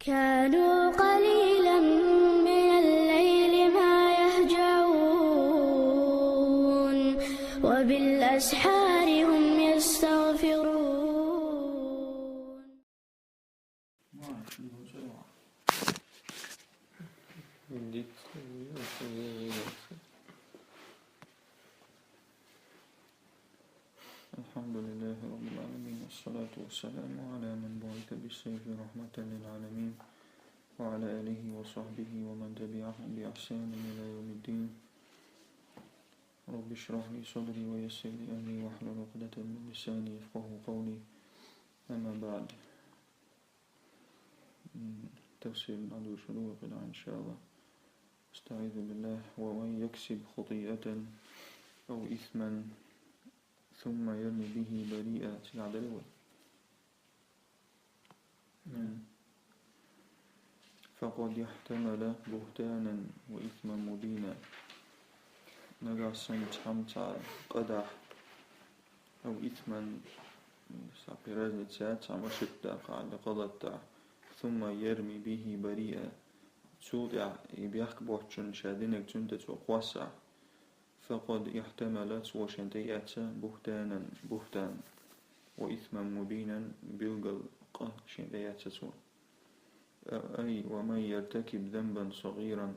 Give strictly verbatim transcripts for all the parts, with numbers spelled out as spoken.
كانوا قليلا من الليل ما يهجعون، وبالأسحار هم يستغفرون. الحمد لله رب العالمين، والصلاة والسلام على من بعث بالسيف رحمة للعالمين، وعلى آله وصحبه ومن تبعهم بإحسان إلى يوم الدين. رب اشرح لي صدري ويسر لي أمري واحلل عقدة من لساني يفقهوا قولي. أما بعد. تفسير من عدو شروع قطعة إن شاء الله. أستعيذ بالله. ومن يكسب خطيئة أو إثما ثم يرم به بريئا. Сигадали вай. فقد احتمل بهتانا وإثما مبينا. Нагахь санна цхьамма цхьа къа дахь, أو إثما, сапи разница яц, цхьа машрукь дахь, или гӀалат дахь, ثم يرم به بريئا. Цул тӀаьхьа и бехк боцчун ша динарг цунна тӀа цо кхоссахь, فقد احتمل, цо шен тӀа эцна, بهتانا, بهتان, وإثما مبينا, билггал къа шен тӀа эцна цо. أي ومن يرتكب ذنبا صغيرا,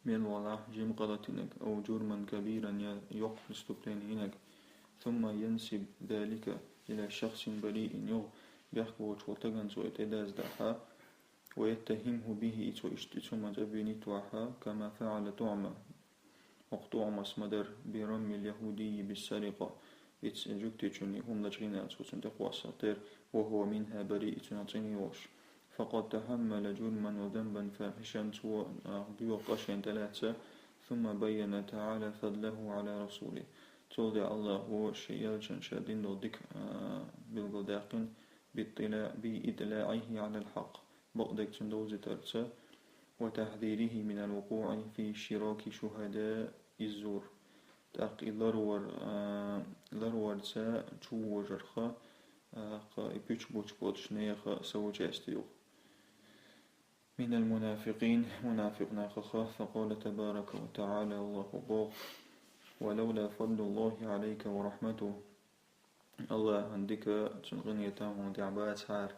мел валахь жима гӀалат йинарг, أو جرما كبيرا, я йоккха преступлени йинарг, ثم ينسب ذلك إلى شخص بريء, юха бехк боцучу стагана цо и тӀедаздахь, ويتهمه به, и цо иштта цунах обвинить вахь, كما فعل طعمة, хӀокху ТӀуӀмас ма-дарра, برم اليهودي بالسرقة, и цу жуьгтичунна хӀума лачкъийна аьлла цо цунна тӀе кхоссахь тера, وهو منها بريء, и цунах цӀена йолуш. فقد تحمل جرما وذنبا فاحشا, цо, а, боьха къа шена тӀелаьцна, ثم بين تعالى فضله على رسوله. Цул тӀаьхьа АллахӀа шен элчанна ша дина долу дика, а, билгалдаьккхина, بإطلاع-, بإطلاعه على الحق, бакъдерг цунна довзийтарца, وتحذيره من الوقوع في شراك شهداء الزور. ТӀаккха и ларвар-, а, ларварца чувожарх, а, кха и пуьчбучу боцчу нехан соучастие юха. من المنافقين, мунафикъ нахах, فقال تبارك وتعالى, АллахӀа боху: ولولا فضل الله عليك ورحمته, АллахӀан дика, цуьнан къинхетам хьуна тӀехь бацахьара.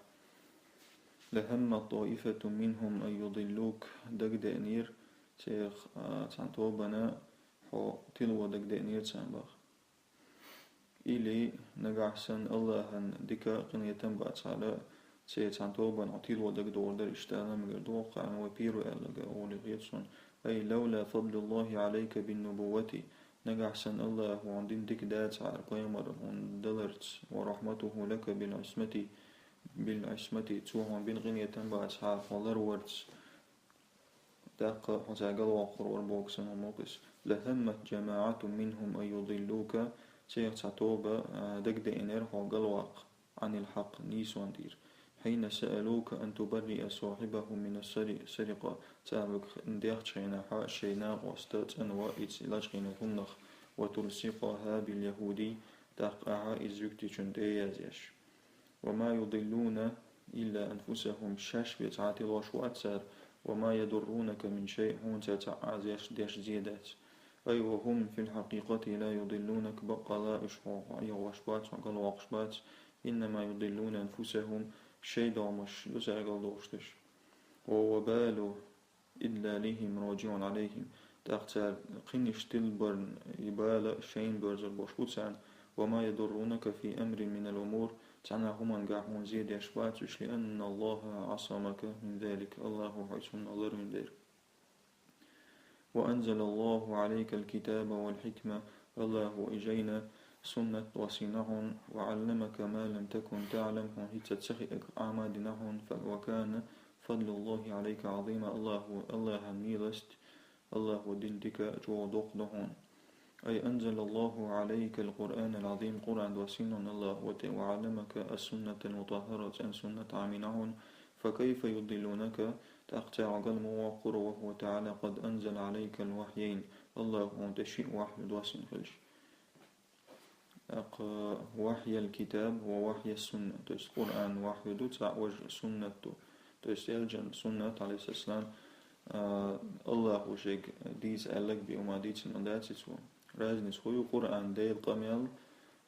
لهمت طائفة منهم أن يضلوك, дагадеанера церах, а, цхьана тобана хьо тило дагадеанера царна боху. Или нагахь санна АллахӀан дика, къинхетам бацахьара, церан цхьана тобана хьо тило дагадогӀур дара, иштта ала мегар ду, кхана вай первый аьлларг олий хета суна. أي لولا فضل الله عليك بالنبوة, нагахь санна АллахӀа хьуна дина дика дацахьара, пайхамар хьуна даларца, ورحمته لك بالعصمة, بالعصمة, цо хьуна бина къинхетам бацахьара хьо ларварца, тӀаккха хьо цаьрга галваккхур вара боху сан хӀума ву-кх иза. لهمت جماعة منهم أن يضلوك, церах цхьа тоба, а, дагадеанера хьо галваккха, عن الحق, нийсонан тӀера. حين سألوك أن تبرئ صاحبهم من السر-, السرقة, цара вайга дехначу хенахь шайн накъоста цӀанван иза лачкъийначу хӀуманах, وتلصقها باليهودي, тӀаккха ахьа иза жуьгтичунна тӀе а язъеш. وما يضلون إلا أنفسهم, шаьш бен цхьа а тилош вац цара, وما يضرونك من شيء, хьуна цара цхьа а аз еш деш зе дац. أي وهم في الحقيقة لا يضلونك, баккъалла уьш хьо Ӏехош бац, хьо галвоккхуш бац, إنما يضلون أنفسهم, шайн догӀмаш ду цара галдохуш дерш. ووبال إضلالهم راجع عليهم, тӀаккха цара кхин иштта тилбарна и бала шайна боьрзур болуш бу царна. وما يضرونك في أمر من الأمور, цхьана а хӀуманна хьуна зе деш бац уьш, لأن الله عصمك من ذلك, АллахӀа хьо цунах ларвина дера. وأنزل الله عليك الكتاب والحكمة, АллахӀа и жайна, суннат доссийна хьуна, وعلمك ما لم تكن تعلم, хьуна хӀинца ца хиънарг Ӏама дина хьуна, ف-, وكان فضل الله عليك عظيما, АллахӀа, АллахӀан милость, АллахӀа дина дика чӀогӀа доккха ду хьуна. أي أنزل الله عليك القرآن العظيم, Къуръан доссийна хьуна АллахӀа тӀе, وعلمك السنة المطهرة, цӀена суннат Ӏамийна хьуна, فكيف يضلونك, тӀаккха цара хьо галвоккхур, وهو تعالى قد أنزل عليك الوحيين, АллахӀа хьуна тӀе шиъ вахью доссийна хилча. ТӀаккха وحي الكتاب ووحي السنة, то есть Къуръан вахью ду, цхьаъ важа суннат ду. То есть элчан суннат, алейхиссалам, а, Аллахо шега дийца аьлларг бе хӀума дийцина ма дац цо. Разница хӀу ю, Къуръан Делан къамел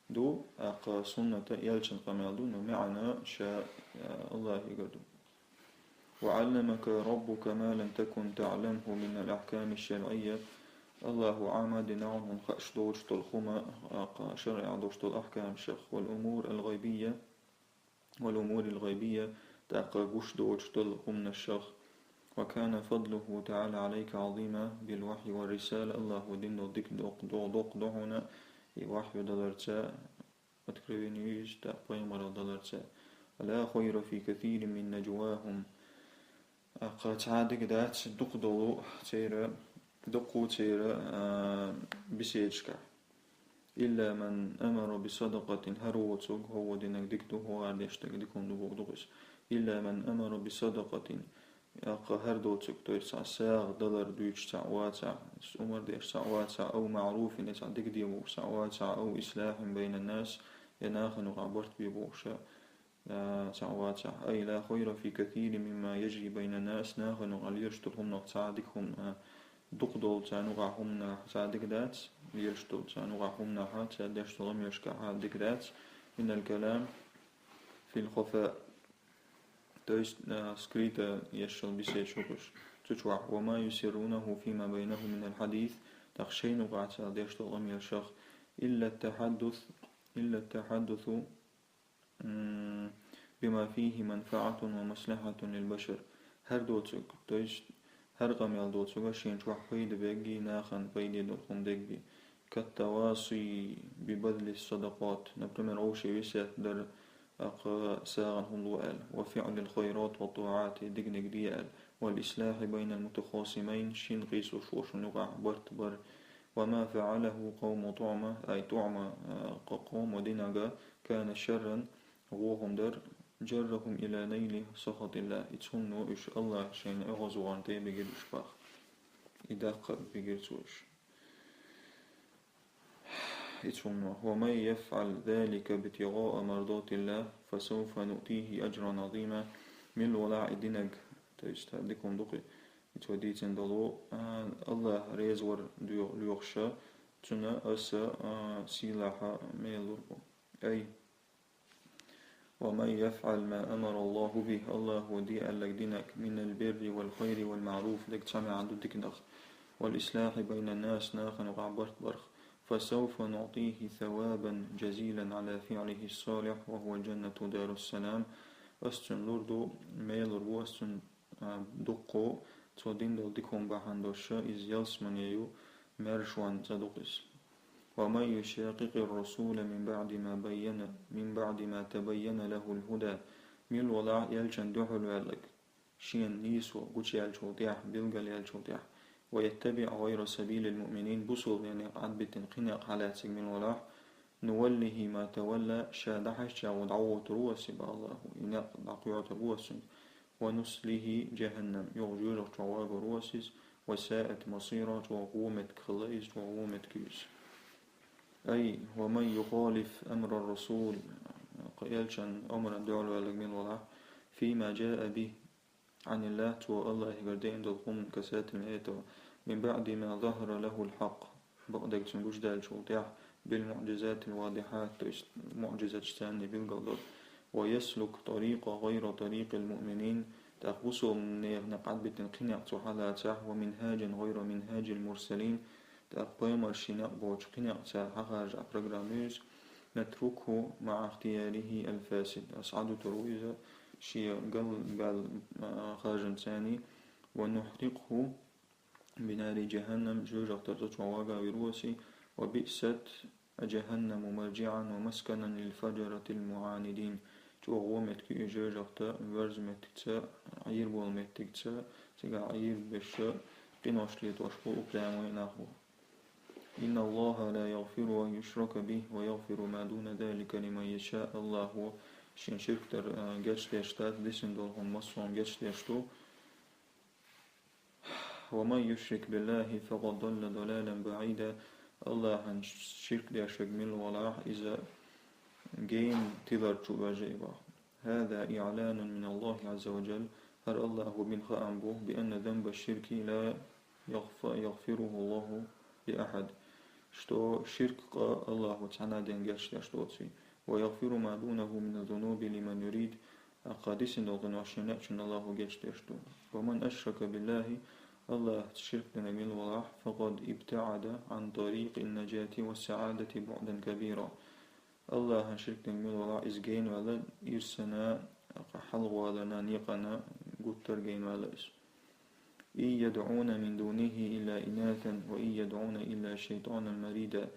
ду, тӀаккха суннат элчан къамел ду, но маӀан ша, а, Аллахьигара ду. وعلمك ربك ما لم تكن تعلمه من الأحكام الشرعية. Аллахо Ӏама дина хьона хьуна хууш доацаш дола хӀума, тӀаккха шарӀехь долаш дола ахькамашех, والأمور الغيبية، والأمور الغيبية, тӀаккха гуш доацаш дола хӀуманашех. وكان فضله تعالى عليك عظيما بالوحي والرسالة. Аллахо дина дола дика доккха, доккха, доккха ду хьона и вахьйу даларца, откровение ю иза, тӀаккха пайхамарал даларца. لا خير في كثير من نجواهم. ТӀаккха цхьа дика дац дукха долу церан, дукха церан, а, беседашкахь. إلا من أمر بصدقة, хӀара воцург, хӀара динарг дика ду, хӀара деш дерг дика хӀума ду бохург ду иза. إلا من أمر بصدقة, тӀаккха хӀара доцург, то есть цхьа сагӀа далар дуьйцуш цхьаъ вацахь, омар деш цхьаъ вацахь, أو معروف, я цхьа дика де бохуш цхьаъ вацахь, أو إصلاح بين الناس, я нахана юкъахь барт бе бохуш, а, цхьаъ вацахь. أي لا خير في كثير مما يجري بين الناس, нахана юкъахь лелаш долу хӀуманах цхьа дика хӀума, а, дукха долу царна юкъахь хӀуманах цхьа дика дац, лелаш долу царна юкъахь хӀуманах, цара деш долу къамелашкахь дика дац. من الكلام في الخفاء. То есть, а, скрыто еш йолу беседаш ю-кх уьш. Цу чохь, وما يسرونه فيما بينهم من الحديث, тӀаккха шайна юкъахь цара деш долу къамелашех, إلا التحدث, إلا التحدث, м, بما فيه منفعة ومصلحة للبشر. ХӀара доцург, то есть хӀара къамел доцург шена чохь пайда бегий, нахана пайде долу хӀума дегбий. كالتواصي ببذل الصدقات. Например, вовшийн весет дар, тӀаккха сагӀина хӀума ло аьлла. وفعل الخيرات والطاعات, диканиг де аьлла. والإصلاح بين المتخاصمين, шина къийсалуш волчунна юкъахь барт бар. وما فعله قوم طعمة, أي طعمة, а, къ-, къоман динарг, كان شرا, вон хӀума дара, جرهم إلى نيل سخط الله. Иза хӀума ду уьш Аллахь шайна оьгӀазвахарна тӀе бигира уьш боху. И даккха бигира цо уьш. Иза хӀума ду. ومن يفعل ذلك ابتغاء مرضات الله فسوف نؤتيه أجرا عظيما. Мила валахь и динарг, то есть дика хӀума ду-кх и, и цо дийцина долу, а, Аллахь реза вар лоьхуш, цунна аса, а, сийлахь мел лур бу. أي ومن يفعل ما أمر الله به, Аллахо де аьлларг динарг, من البر والخير والمعروف, дерг цхьа маьӀна ду диканах, والإصلاح بين الناس, нахана юкъахь барт барх, فسوف نعطيه ثوابا جزيلا على فعله الصالح وهو الجنة دار السلام. Ас цунна лур ду, мел лур бу ас цунна, а, дуккха, цо дина долу дика хӀума бахьана долуш, иза ялсамане ю, маьршонан цӀа ду-кх иза. ومن يشاقق الرسول من بعد ما بين، من بعد ما تبين له الهدى. Мила валахь элчанна дуьхьал ваьлларг, шена нийсо гучуяьллачул тӀаьхьа, билгалъяьллачул тӀаьхьа. ويتبع غير سبيل المؤمنين, бусалба некъ Ӏадбитина кхин некъ хьалаьцнарг мила валахь, نوله ما تولى, ша дӀахьаьжча гӀо дӀавохуьйтур ву ас, боху Аллахо, и некъ дӀакхоьхьуьйтур ву ас цуьнга. ونصله جهنم, юха жоьжахати чу вагор ву ас иза, وساءت مصيرا, чӀогӀа вон меттиг хилла иза, чӀогӀа вон меттиг ю иза. أي ومن يخالف أمر الرسول, кху элчанна омранна дуьхьал ваьлларг мила валахь, فيما جاء به عن الله, цо Аллахьигара деана долу хӀума, касательно этого, من بعد ما ظهر له الحق, бакъдерг цунна гучудаьллачул тӀаьхьа, بالمعجزات الواضحات, то есть муӀжизаташ царна билгал долу, ويسلك طريقا غير طريق المؤمنين, тӀаккха бусалба нехан некъ Ӏадбитина кхин некъ цо хьалацахь, ومنهاجا غير منهاج المرسلين, тӀаккха пайхамаршийн некъ боцуш кхин некъ цара хьахаржахь программа ю иза, نتركه مع اختياره الفاسد, ас Ӏадуьтур ву иза шен галбаьлла, а, харжамца, ونحرقه بنار جهنم, жоьжахатин цӀа чу вагавер ву ас, وبئست جهنم مرجعا ومسكنا للفجرة المعاندين. ЧӀогӀа вон меттиг ю и жоьжахати, верза меттигца, Ӏийр болу меттигца, цигахь Ӏийр беш, къинош летош болу упрямый нах бу. إن الله لا يغفر أن يشرك به ويغفر ما دون ذلك لمن يشاء. Аллахо шен ширк дар, а, гечдеш дац, дисина долу хӀума массо а гечдеш ду. ومن يشرك بالله فقد ضل ضلالا بعيدا. Аллахьан ширк дешарг мила валахь, иза гена тилар чу вежа и боху. هذا إعلان من الله عز وجل, ХӀара Аллахӏа бина хаам бу, بأن ذنب الشرك لا يغف-، يغفره الله لأحد, что ширк къа Аллахӏа цхьанна а ден гечдеш доаций, ويغفر ما دونه من الذنوب لمن يريد, а кхы дисина долу къинош шена а чунна Аллахӏа гечдеш ду. ومن أشرك بالله, Аллахӏаца ширк динарг мила валахь, فقد ابتعد عن طريق النجاة والسعادة بعدا كبيرا. Аллахӏана ширк динарг мила валахь, иза генаваьлла ирсана, хьалхаваларна, некъана гуттар а генаваьлла иза. إن يدعون من دونه إلا إناثا وإن يدعون إلا شيطانا مريدا.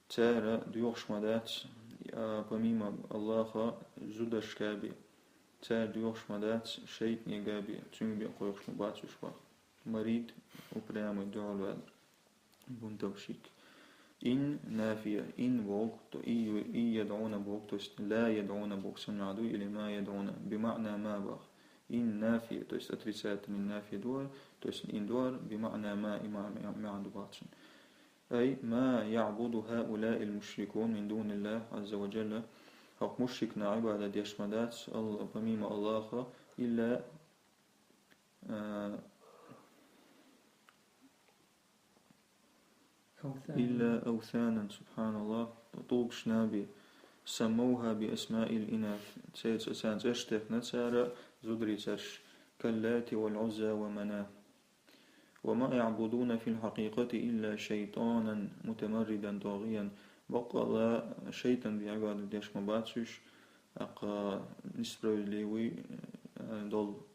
Цара доьхуш ма дац, а, помимо Аллахӏа, зударшка бен. Цара доьхуш ма дац шайтӏанга бен, цуьнга бен кхойкхуш ма бац уьш бах. Марид, упрямый, дуьхьал ваьлла. Бунтовщик. إن نافية, إن боху, то и, إن يدعون боху, то есть لا يدعون боху, санна ма ду, или ما يدعون, بمعنى ما бах. إن نافية, то есть отрицательный نافية дуьхьал, то есть إن дуьхьал, بمعنى ما, и ма, ма, маьӀна ду бахчун. أي ما يعبد هؤلاء المشركون من دون الله عز وجل. ХӀокху мушрикна Ӏибадат деш ма дац, Алла-, помимо Аллахӏа, إلا, а, إلا أوثانا, سبحان الله, тӀулгашна бен, سموها بأسماء الإناث, церан цӀе-, церан цӀераш техна цара зударий цӀераш, كاللات والعزى ومناة. وما يعبدون في الحقيقة إلا شيطانا متمردا طاغيا. Баккъалла шайтӀанна Ӏибадат деш ма бац уьш, тӀаккха несправедливый, э, долу,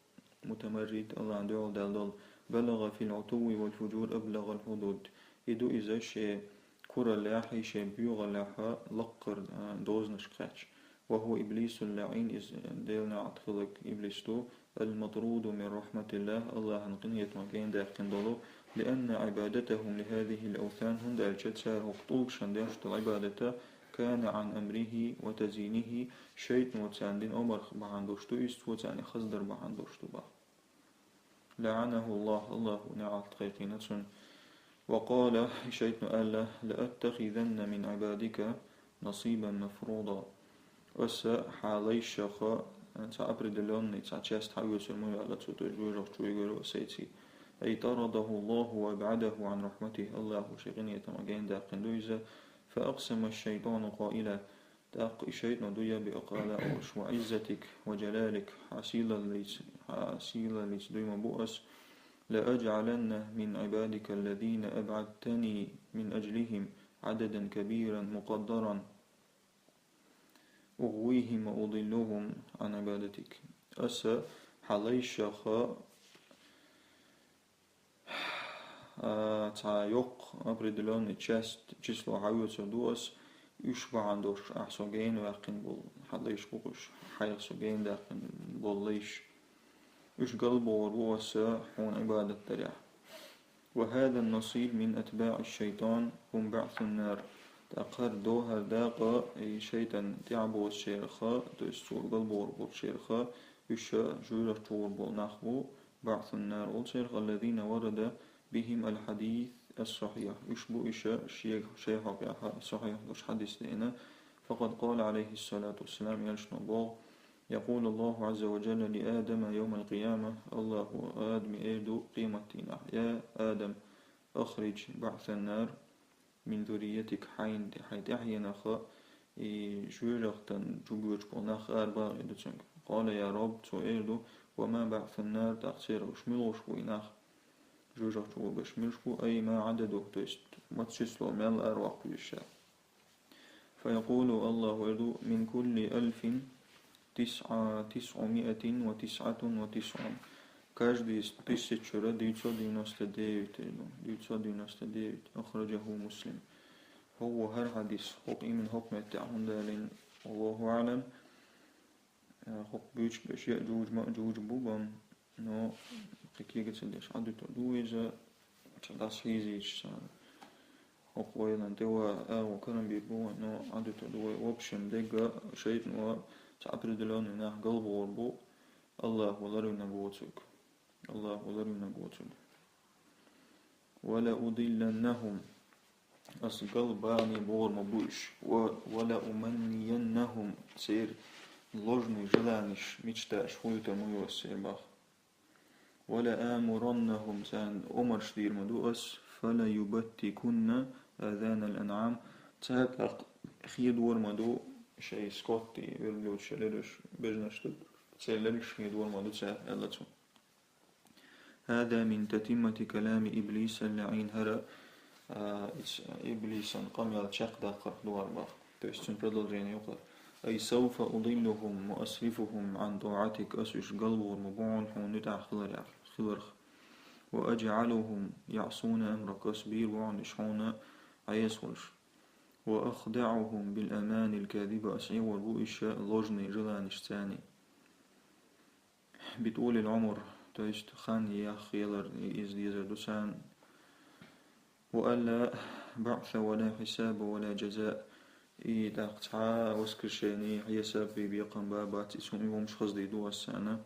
мутамаррид, Аллахӏана дуьхьал даьлла долу, بلغ في العتو والفجور أبلغ الحدود. И ду иза шен кураллехь, шен боьхаллехь лаккхара, а, дозанашка кхаьчна. وهو إبليس اللعين, иза Делан неӀалт хилларг иблис ду, المطرود من رحمة الله, Аллахӏана къинхетамах гендаьккхина долу, لأن عبادتهم لهذه الأوثان, хӀунда аьлча цара хӀокху тӀулгашна деш долу Ӏибадат كان عن أمره وتزيينه, шайтӀано царна дина омра бахьана долуш ду иза, цо царна хаза дар бахьана долуш ду бах. لعنه الله, Аллахӏа неӀалт кхайкхийна цунна. وقال, и шайтӀано аьлла, لأتخذن من عبادك نصيبا مفروضا. Аса хьан лайшах цхьа определённый, цхьа часть хьаоьцур ма ю аьлла цо, то есть жоьжахати чу вигар ву аса сайций. أي طرده الله وأبعده عن رحمته, Аллахӏа шен къинхетамах гендаьккхина ду иза. فأقسم الشيطان قائلا, тӀаккха и шайтӀано дуй а биъна, къала олуш: وعزتك وجلالك, хьан сийлаллица, хьан сийлаллица дуй ма бу ас, لأجعلن من عبادك الذين أبعثتني من أجلهم عددا كبيرا مقدرا أغويهم وأضلهم عن عبادتك. Аса хьан лайшах а, цхьа йоккха, определённый часть, число хьаоьцур ду ас, уьш бахьана долуш ахь со генаваьккхина болу, хьан лайш бу-кх уьш, хьайх со генаваьккхина болу лайш. Уьш галбохур ву ас хьуна Ӏибадат дарехь. وهذا النصيب من أتباع الشيطان هم بعث النار. ТӀаккха хӀара дохар дакъа и шайтӀан тӀаьхьабоцучарах, то есть цо галбохур болчарах, уьш жоьжахати чу гӀур болу нах бу, بعث النار олучарах, الذين ورد بهم الحديث الصحيح. Уьш бу уьш шега, шайн хьокъехь сахьихь долуш хьадис деана. فقد قال عليه الصلاة والسلام, элчано боху: يقول الله عز وجل لآدم يوم القيامة, Аллахӏа Адаме эр ду къематдийнахь: يا آدم أخرج بعث النار من ذريتك, хьайн, хьайн тӀаьхьенах и жоьжахатин чу боьдуш болу нах арабахьа эр ду цуьнга. قال: يا رب, цо эр ду: وما بعث النار, тӀаккха церан уьш муьлш бу и нах, жоьжахати чу гӀурбаш муьлш бу, أي ما عدده, то есть маца число, мел араваккха везаш. فيقول, Аллахӏа эр ду: من كل ألف تسعة، تسعمائة وتسعة وتسعون. Каждый из тысячи чуьра девятьсот девяносто девять, эр ду, девятьсот девяносто девять. أخرجه مسلم. ХӀокху хӀара хьадис, хӀокху именно хӀокху меттехь хӀунда аьлла, والله أعلم, хӀокху буьйцуш берш а жужа ма а жужа бу бан, но кхин кега ца деш Ӏадуьтур ду иза, ца дӀасахьийзийча царна. ХӀокху вайна тӀе ван агӀо карам бийр бу вайн, но Ӏадуьтур ду вай. В общем, дегга шайтӀано цхьа определённый нах галбохур бу, Аллахӏа ларвинарг воцург. Аллахӏа ларвинарг воцург. ولأضلنهم. Ас галбахьа бохур ма бу уьш. Ва, ولأمنينهم. Церан ложный желаниеш, мечтаеш хӀоттур ма ю ас церан бах. «ولآمرنهم», царна омарш дийр ма ду ас, «فليبتكن آذان الأنعام», цаьрга хьехор ма ду шоай скотта, верблюдаш, лераш, бежанаш ду, церан лергаш хьехор ма ду цаьрга, аьлла цо. «هذا من تتمة كلام إبليس اللعين», хӀара, а, иц-, иблисан къамаьл чакхдаккхарх ду хӀара боху. То есть цуьнан продолжение ю-кх хӀара. «أي سوف أضلهم وأصرفهم عن طاعتك», ас уьш галвохур ма бу хьуна, хьуна тӀехь хиларх, хиларх. «وأجعلهم يعصون أمرك», ас бийр бу хьуна уьш хьуна Ӏеса волуш. «وأخدعهم بالأماني الكاذبة», ас Ӏехор бу уьш ложный желанешца. «بطول العمر», то есть хан яха хилар, иза дезар ду царна. «وأن لا بعث ولا حساب ولا جزاء», и тӀаккха цхьа а воскрешение, хьесап бен бекхам бан бац, и цунна и хӀумаш хаза дийр ду ас царна.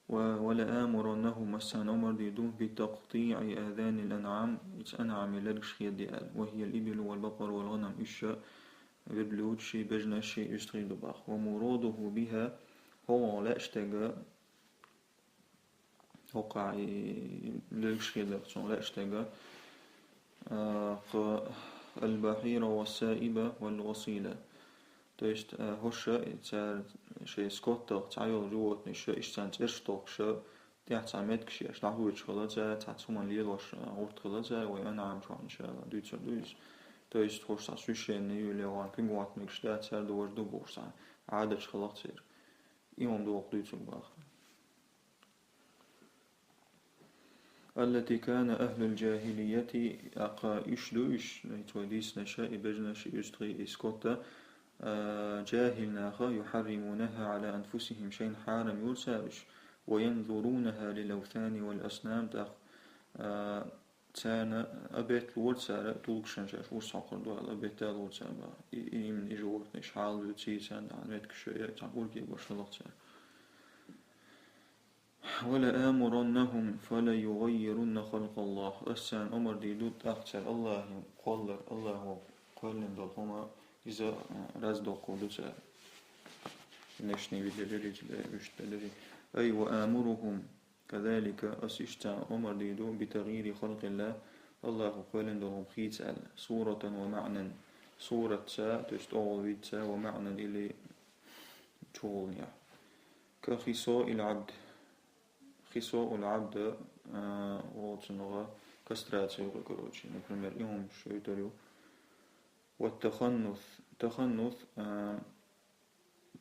«و-, ولآمرنهم», ас царна омар дийр ду, «بتقطيع آذان الأنعام», ица анӀамийн лергаш хьехаде аьлла, «وهي الإبل والبقر والغنم», уьш верблюдаши, бежанаши, уьстагӀий ду боху. «ومراده بها», хӀокхунах лаьаш дерг, хӀокхахь и лергаш хьехадарх цунах лаьаш дерг, а, кху «البحيرة والسائبة والوصيلة». То есть, а, хӀорш цара шайн скоттах цхьайолу животнаш, иштта царна цӀераш тохкуш, тӀехь цхьа меттигаш еш, дӀахӀуьттуш хилла цара, цхьацца хӀуманна лелош, а, гӀурт хилла цара, вай анӀам чохь, иншаАллахӀ, дуьйцур ду иза. То есть хӀорш цхьа священный ю, леха куьг ваттамегаш дац, цара дохуш ду бохуш цхьа Ӏадаташ хилла-кх церан. И хӀума доху дуьйцург боху. «التي كان أهل الجاهلية», тӀаккха уьш ду, уьш, и цо дийцинарш, и бежанаш, и уьстагӀий, и скотта, а, жахӀил наха, «يحرمونها على أنفسهم», шайна хьарам йора цара уьш, «وينذرونها للأوثان والأصنام», тӀаккха, а, царна обет лора цара, тулгашна шаьш урс хьокхур ду аьлла, обет лора цара боху. И, и именно и животнаш хьалавоьций царна, меттигаш йой, цхьана урге баш хилла-кх цара. «ولآمرنهم فليغيرن خلق الله». Ас царна омар дийр ду тӀаккха цара АллахӀан кхоллар, АллахӀа кхоьллина долу хӀума, иза, а, раздоккхур ду цара. Внешний вид делира иза, бе, вуьшта делира. «أي وآمرهم كذلك», ас иштта царна омар дийр ду, «بتغيير خلق الله», АллахӀа кхоьллина долу хӀума хийца аьлла, «صورة ومعنى», суратца, то есть тӀехула видца, «ومعنى» или чухулнехь. «كخصاء العبد». «خصاء العبد», а, оцунах кастрация ю-кх, короче, например, и хӀума шуьйтур ю. «والتخنث», таханнус, а,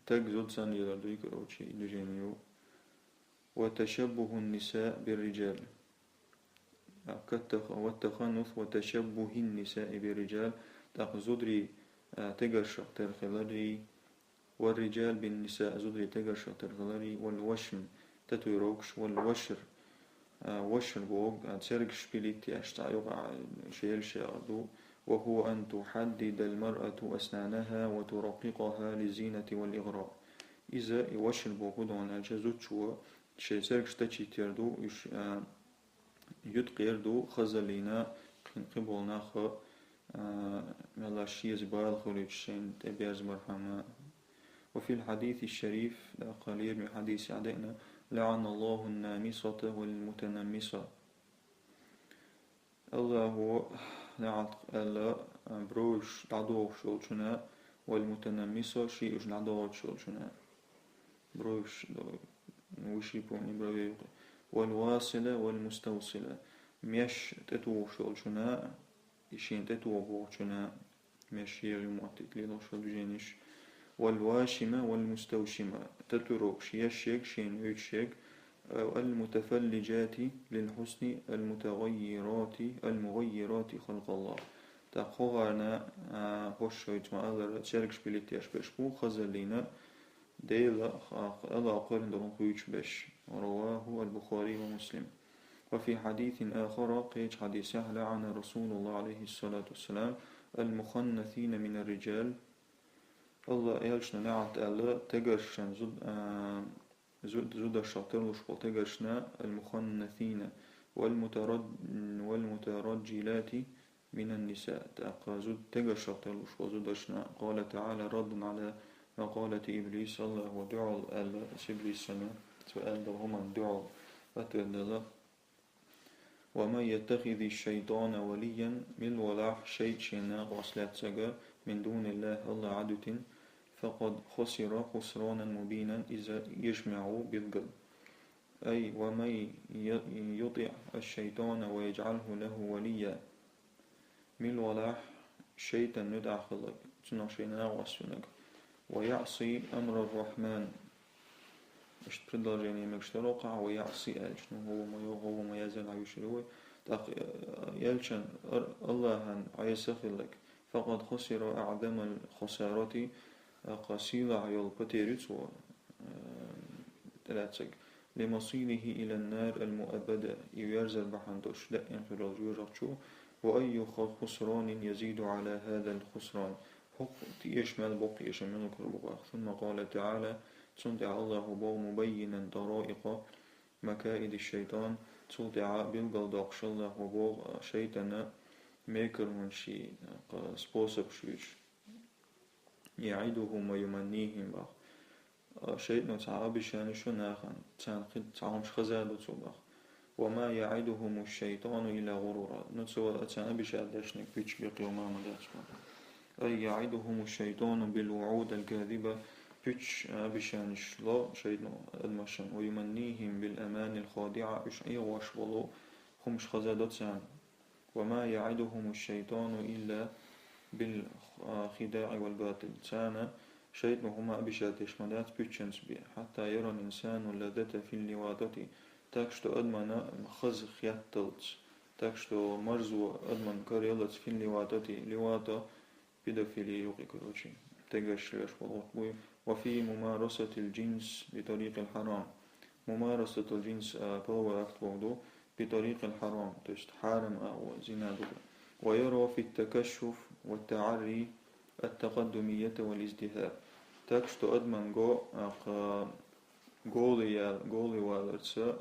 таг зуда санна лелар ду и, короче, и движение ю. «وتشبه النساء بالرجال». А, каттаха-, «والتخنث وتشبه النساء بالرجال», тӀаккха зударий, а, тегаршах тера хиларий, «والرجال بالنساء», зударий тегаршах тера хиларий, «والوشم», татуировкаш, «والوشر», а, «وشر» боху, а, цергаш пилить еш, цхьа юкъа, а, шелаш яхар ду, «وهو أن تحدد المرأة أسنانها وترققها للزينة والإغراء». Иза и «وشر» боху хӀун ду аьлча, зудчо шайн цергаш тачийтар ду, уьш, а, юткъер ду хазаллина, кхин кхин болу нах, а, мелла шен еза бала хуьлуьйтуш шайна тӀе берзабархьама. «وفي الحديث الشريف», даккха лераме хьадисехь деана: «لعن الله النامصة والمتنمصة». АллахӀа неӀалт аьлла, а, бровеш дӀадохуш йолчунна, «والمتنمصة», шен уьш дӀадохуьйтуш йолчунна. Бровеш, до-, выщипывание бровей ю-кх. «والواصلة والمستوصلة». Меш тӀетухуш йолчунна, и шена тӀетоха бохучунна, меш егӀи моттиг лелош йолу движенеш. «والواشمة والمستوشمة». Татуировкаш еш ерг, шена оьцуш ерг. «المتفلجات للحسن المتغيرات المغيرات خلق الله». ТӀаккха хӀокхарна, а, хӀорш шайца ма-аллара, цергаш пилить еш берш бу, хазаллина, Дела, а, АллахӀа кхоьллина долу хӀума хуьйцуш берш. رواه البخاري ومسلم. وفي حديث آخر, кхечу хьадисехь: «لعن رسول الله عليه الصلاة والسلام المخنثين من الرجال». АллахӀан элчано неӀалт аьлла тегаршна, зуд-, а, зуд-, зудашах тарлуш болу тегаршна, «المخنثين والمترج-، والمترجلات من النساء». ТӀаккха зуд-, тегаршах тарлуш болу зудашна, قال تعالى ردا على مقالة إبليس, АллахӀа дуьхьал аьлла Иблисана, Цо аьлла дола хӀуманна дуьхьал ответ дала: «ومن يتخذ الشيطان وليا», мила валахь шайтӀа шен накъост лаьцнарг, «من دون الله», АллахӀ Ӏа дитина, «فقد خسر خسرانا مبينا», иза эшаме ву билггала. أي ومن ي-، يطع الشيطان ويجعله له وليا. Мила валахь шайтӀан нуьтӀахь хилларг, цунах шен накъост винарг. «ويعص أمر الرحمن». Иштта предложени мегаш дара вай, «ويعص» аьлча, ну, хӀума ма йо-, хӀума ма язъян Ӏа вуьшур ву вай. ТӀаккха, э, элчан, ар-, АллахӀан Ӏеса хилларг. «فقد خسر أعظم الخسارة», тӀаккха сийлахь йолу потери цо, э, тӀелаьцнарг. «لمصيره إلى النار المؤبدة», и верзар бахьана долуш даим хир волчу жоьжахати чу, «وأي خ-، خسران يزيد على هذا الخسران». ХӀокху тӀе эшамел боккха эшам мила хир бу боху. «ثم قال تعالى», цунна тӀехь АллахӀа боху, «مبينا طرائق مكائد الشيطان», цул тӀаьхьа билгалдоккхуш АллахӀа боху шайтӀана мекархӀунаш, способаш юьйцуш. «يعدهم ويمنيهم», боху. ШайтӀано цхьа обещанеш йо нахана, царна хи-, цхьа хӀумаш хаза ду цо, боху. «وما يعدهم الشيطان إلا غرورا». Ну, цо царна обещанеш деш, ниг пуьчча бекхо ма ма дац, боху. «أي يعدهم الشيطان بالوعود الكاذبة», пуьчча обещанеш ло шайтӀано адамашна, «ويمنيهم بالأماني الخادعة», уьш Ӏехош болу хӀумаш хаза до царна. «وما يعدهم الشيطان إلا بالخداع والباطل». Царна шайтӀано хӀума обещать деш ма дац пуьччанца бен. «حتى يرى الإنسان اللذة في اللواطة». Так что адамна хаза хетталц. Так что марзо адамна караяллалц «في اللواطة», ливато, педофили юкъа, короче, тегаш леш болу гӀуллакх буй. «وفي ممارسة الجنس بطريق الحرام». Мумарасатул джинс, а, половой акт бохург ду, «بطريق الحرام», то есть хьарам агӀо, зина ду. «ويرى في التكشف والتعري التقدمية والازدهار». Так что адамна го, а, кха, голый ял-, голый валарца,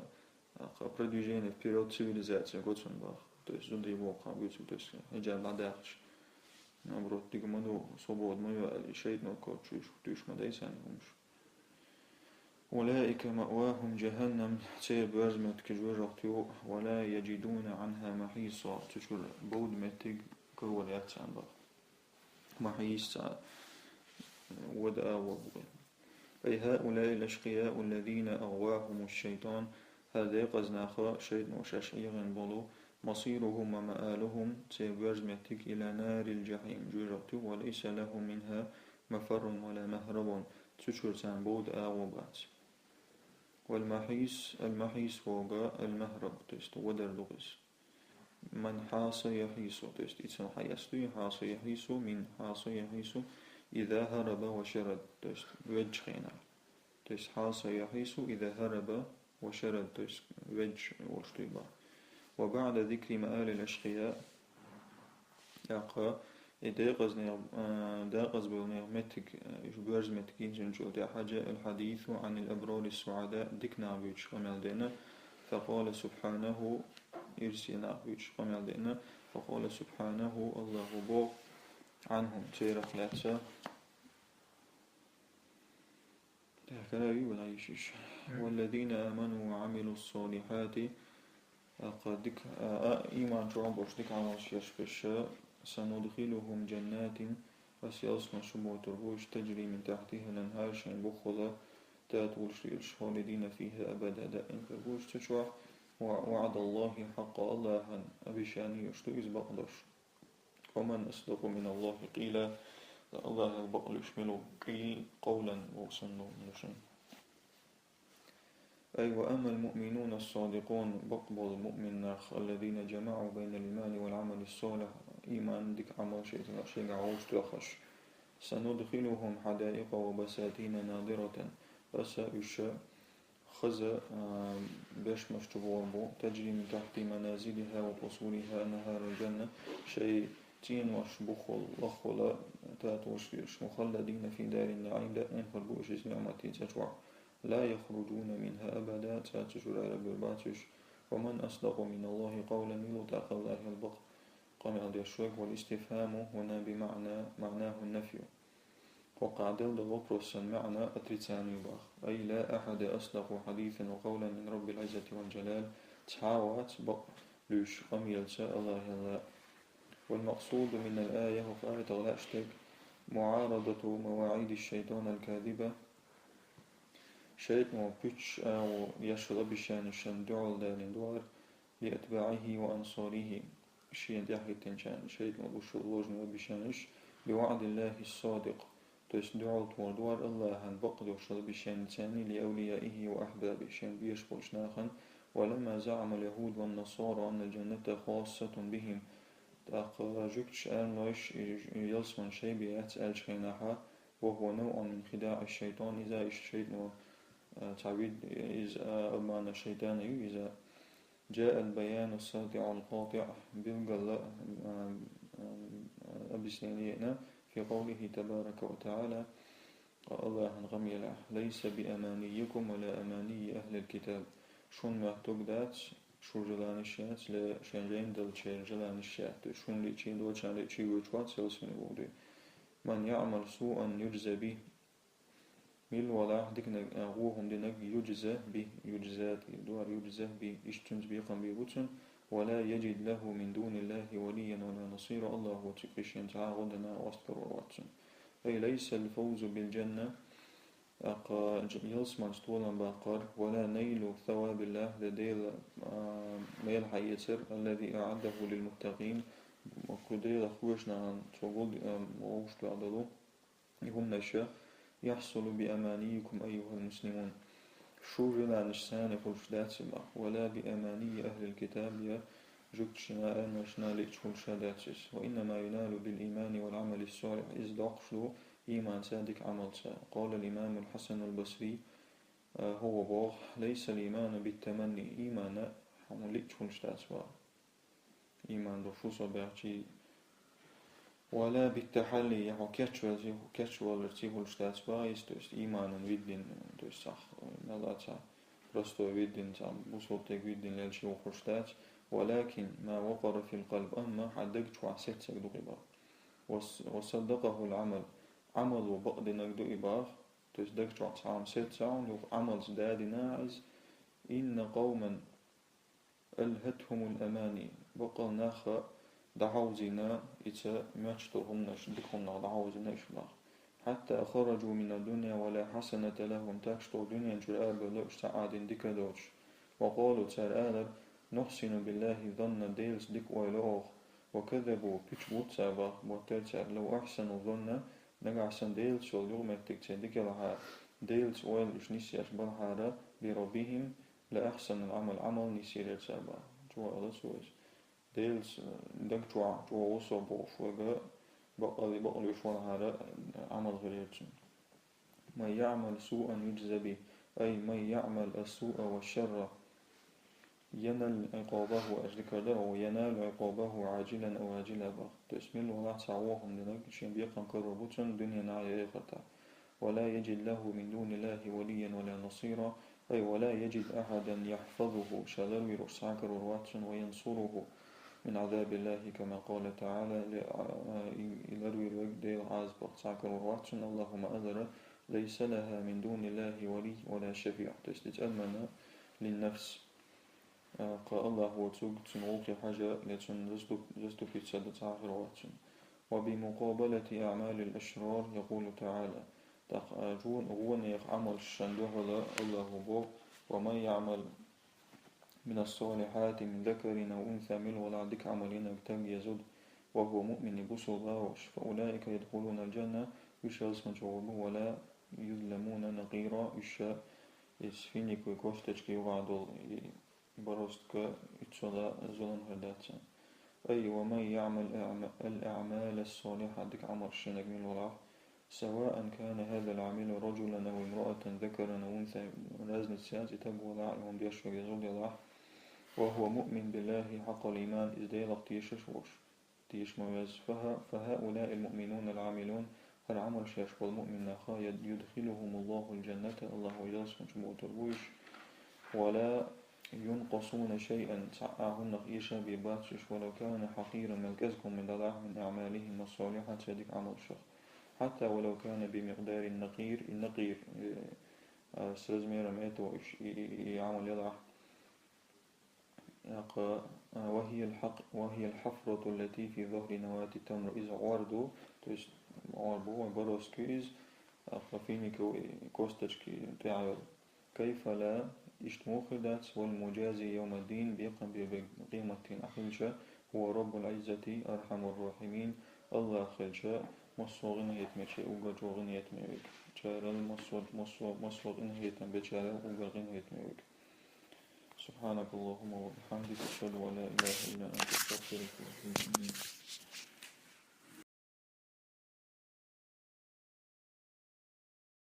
а, кха, продвижение вперёд цивилизации го цунна, боху. То есть зударий боху, кха, буьйцург, то есть хьиджаб дӀадаккхаш. Наоборот, дика ма ду, свобода ма ю аьлла, и шайтӀано коччуьйш, туьйш ма дай царна хӀумаш. «أولئك مأواهم جهنم», церан боьрза меттиг жоьжахати ю, «ولا يجدون عنها محيصا», цу чуьра бовда меттиг карор яц царна, боху. Махьийс цхьа вода агӀо бу. «أي هؤلاء الأشقياء الذين أغواهم الشيطان», хӀара декъаза нах, шайтӀано шаьш Ӏехийна болу, «مصيرهم ومآلهم», церан боьрза меттиг, «إلى نار الجحيم», жоьжахати ю, «وليس لهم منها مفر ولا مهرب», цу чуьра царна бовда агӀо бац. «والمحيص», «المحيص» бохург «المهرب», то есть вадар ду иза. «من حاص يحيص», то есть и цунах хьаэцна ду, «حاص يحيص», «من حاص يحيص إذا هرب وشرد», то есть веддачу хенахь. То есть «حاص يحيص إذا هرب وشرد», то есть веддаш волуш дуй, боху. «وبعد ذكر مآل الأشقياء», тӀаккха и декъаза нехан, а, декъаза болу нехан меттиг, а, уьш боьрза меттиг йинчул тӀаьхьа, «جاء الحديث عن الأبرار السعداء», дика нах буьйцуш къамел деана, «فقال سبحانه», ирсе нах буьйцуш къамел деана, «فقال سبحانه», АллахӀа боху, «عنهم», церах лаьцна. Тахкара вий вала йиш йиш. «والذين آمنوا وعملوا الصالحات», тӀаккха дика, а, а, иман чохь болуш дика Ӏамалш еш берш, «سندخلهم جنات», Ас ялсамане чу бойтур бу уьш, «تجري من تحتها الأنهار», шайн буххала тӀатулаш лелаш, «خالدين فيها أبدا», даим хир бу уьш цу чохь, «وعد الله حقا», АллахӀан обещани йолуш ду иза бакъдолуш. «ومن أصدق من الله قيلا», АллахӀал бакълуьйш мила ву, «قيل», «قولا» боху санна ду шуна. «أي وأما المؤمنون الصادقون», бакъболу муъмин нах, «الذين جمعوا بين الإيمان والعمل الصالح», иман, дика Ӏамал шайга, шайгахь вовшахтоьххаш, «سندخلهم حدائق وبساتين نضرة», аса уьш хаза, а, бешмаш чу бохур бу, «تجري من تحت منازلها وقصورها أنهار الجنة», шайн цӀенош буххала, лаххала тӀатулаш лелаш, «مخلدين في دار النعيم», даим хир бу уьш иза ниӀматийн цӀа чохь, «لا يخرجون منها أبدا», цкъа цу чуьра ара бер бац уьш. «ومن أصدق من الله قولا», мила ву тӀаккха АллахӀал бакъ къамел деш верг, «والاستفهام هنا بمعنى، معناه النفي». ХӀокху Ӏадал долу вопросан маьӀна отрицание бах. أي لا أحد أصدق حديثا وقولا من رب العزة والجلال. Цхьа а вац бакъ луьйш къамелца Аллахьалла. والمقصود من الآية, хӀокху аятах лаьаш дерг, معارضة مواعيد الشيطان الكاذبة. ШайтӀано пуьчаш агӀо еш йолу обещанешна дуьхьал далийна догӀар, لأتباعه وأنصاره, шена тӀаьхьахӀиттинчарна шайтӀано луш йолу ложный обещанеш, بوعد الله الصادق, то есть дуьхьал тухур догӀар Аллахьан бакъ долуш йолу обещанешца, لأوليائه وأحبابه, шен безаш болчу нахана, ولما زعم اليهود والنصارى أن الجنة خاصة بهم. ТӀаккха жуьгташа аьлла, и, и ялсамани шайн бен яц аьллачу хенахь, وهو نوع من خداع الشيطان, иза иштта шайтӀано, а, цхьа вид, иза, а, обмана шайтана ю иза. جاء البيان الساطع القاطع, билггала, а, а, объяснение йина, في قوله تبارك وتعالى, Аллахьан гӀамелехь: ليس بأمانيكم ولا أماني أهل الكتاب. Шун моьттург дац, шун желанеш яц, я шайн жайна деллачеран желанеш яц. То есть шуна лиъчий, доцчарна лиъчий воьдуш вац ялсамане вогӀу дуй. من يعمل سوءا يجز به. Милла валахь диканиг, а, вон хӀума динарг يجز به, يجزى, тӀера догӀар يجز به, иштта цуьнца бекхам бийр бу цунна, ولا يجد له من دون الله وليا ولا نصيرا, Аллахьо цуьнга шена цхьа а гӀо дина, къаста карор вац цунна. أي ليس الفوز بالجنة, тӀаккха ялсаманца толам баккхар, ولا نيل ثواب الله, я Делан, а, мел хьаэцар, الذي أعده للمتقين, кху Делах хоьшучу нахана цо гулд-, а, вовшахтоьхна долу и хӀуманаш, يحصل بأمانيكم أيها المسلمون. Шун желанешца хуьлуш дац и бах, ولا بأماني أهل الكتاب, я жуьгташна, аьллачарна лиъча хуьлуш а дац иза. وإنما ينال بالإيمان والعمل الصالح, иза доккхуш ду ийманца, дика Ӏамалца. قال الإمام الحسن البصري, а, хӀокхо боху: ليس الإيمان بالتمني, ийман хьуна лиъча хуьлуш дац бах. Ийман долуш ву со баьхчий. ولا بالتحلي, я хьо кечвелчий, кечваларций хуьлуш дац бах иза, то есть ийманан вид дина, то есть цхьа, мел а цхьа простой вид дина, цхьа бусалба стеган вид дина лелчий ву хуьлуш дац. ولكن ما وقر في القلب, амма хьан даг чохь сецнарг ду-кх и бах. وص-, وصدقه العمل, Ӏамало бакъдинарг ду и бах, то есть даг чохь цхьа хӀума сецна хьуна, юха Ӏамалца дадина иза. إن قوما ألهتهم الأماني, баккъал нах дӀахьовзийна, ица моьттуш долу хӀуманаш, дика хӀуманах дӀахьовзийна уьш бах. حتى خرجوا من الدنيا ولا حسنة لهم, так что дуьнен чуьра арабевлла уьш, цхьа а дина дика доцуш. وقالوا, цара алар: نحسن بالله الظن, Делаца дика ойла ю оха. وكذبوا, пуьчаш бу цара бах, моттара цара: لو أحسنوا الظن, нагахь санна Делаца йолу юкъаметтигца дика елахьара, Делаца ойла уьш нисъеш балахьара, بربهم, لأحسنوا العمل, Ӏамал нисъелира цара бах. Чу а ала цо иза. Делаца, э, даг чохь чӀогӀа ву со бохуш верг, бакъалла бакъ луьйш валахьара, э, Ӏамал хилира цуьнан. من يعمل سوءا يجز به, أي من يعمل السوء والشر ينل عقابه, аша дикар дар, أو ينال عقابه عاجلا أو آجلا бах. То есть милла валахь цхьа вон хӀума динарг, шен бекхам карор бу цунна дуьненахь я эхартахь. ولا يجد له من دون الله وليا ولا نصيرا, أي ولا يجد أحدا يحفظه, ша ларвийр волуш цхьа а карор вац цунна, وينصره من عذاب الله كما قال تعالى, и, и ларвийр верг Делан Ӏазапах цхьа а карор вац цунна, Аллахьо ма-аллара: ليس لها من دون الله ولي ولا شفيع. То есть и цӀармана للنفس. Кху Аллахьо цуьнга, цуьнан гӀуллакхе хьажа, я цунна заступ-, заступиться дан цхьа а хир вац цунна. وبمقابلة أعمال الأشرار يقول تعالى. ТӀаккха, а, жу-, вонехан Ӏамалшна дуьхьал Аллахьо боху: ومن يعمل من الصالحات من ذكر أو أنثى, мила валахь дика Ӏамал йинарг стаг я зуда, وهو مؤمن, бусалба ву уьш, فأولئك يدخلون الجنة, уьш ялсамани чу гӀур бу, ولا يظلمون نقيرا, уьш, иза финиковый косточка юкъахь долу и бороздка уьццула зулам хир дац царна. أي ومن يعمل أعم-، الأعمال الصالحة, дика Ӏамалш йинарг мила валахь, سواء كان هذا العامل رجلا أو امرأة ذكرا أو أنثى, разница яц, и стаг валахь, и хӀума деш верг я зуда ялахь, وهو مؤمن بالله حق الإيمان, иза Делах тешаш волуш, теша ма веза. فه-، فهؤلاء المؤمنون العاملون, хӀара Ӏамалш еш болу муъмин нах, يد-، يدخلهم الله الجنة, Аллахьо ялсамани чу бохуьйтур бу уьш, ولا ينقصون شيئا, цхьа а хӀуманах эша бийр бац уьш, ولو كان حقيرا, мел кӀезиг хӀума далахь, من أعمالهم الصالحة, церан дика Ӏамалшах. حتى ولو كان بمقدار النقير, и накъир, э, а, с размером этого и, и, и, и амал ялахь. Яха, а, وهي الحق, وهي الحفرة التي في ظهر نواة التمر, из гӀор ду, то есть гӀор бу, вай барос ку из, яха, финиковый косточки тӀехьа йола. كيف لا, иштта муха дац, والمجازي يوم الدين, бекхам бе-, бе-, къематдийнахь хилча, هو رب العزة أرحم الراحمين, АллахӀ хилча, массо а къинхетаме, уггар чӀоагӀа къинхетаме вайга. Царел массо, массо, массо къинхетам бечарел уггар къинхетаме вайга. سبحانك اللهم وبحمدك، أشهد أن لا إله إلا أنت، أستغفرك وأتوب إليك.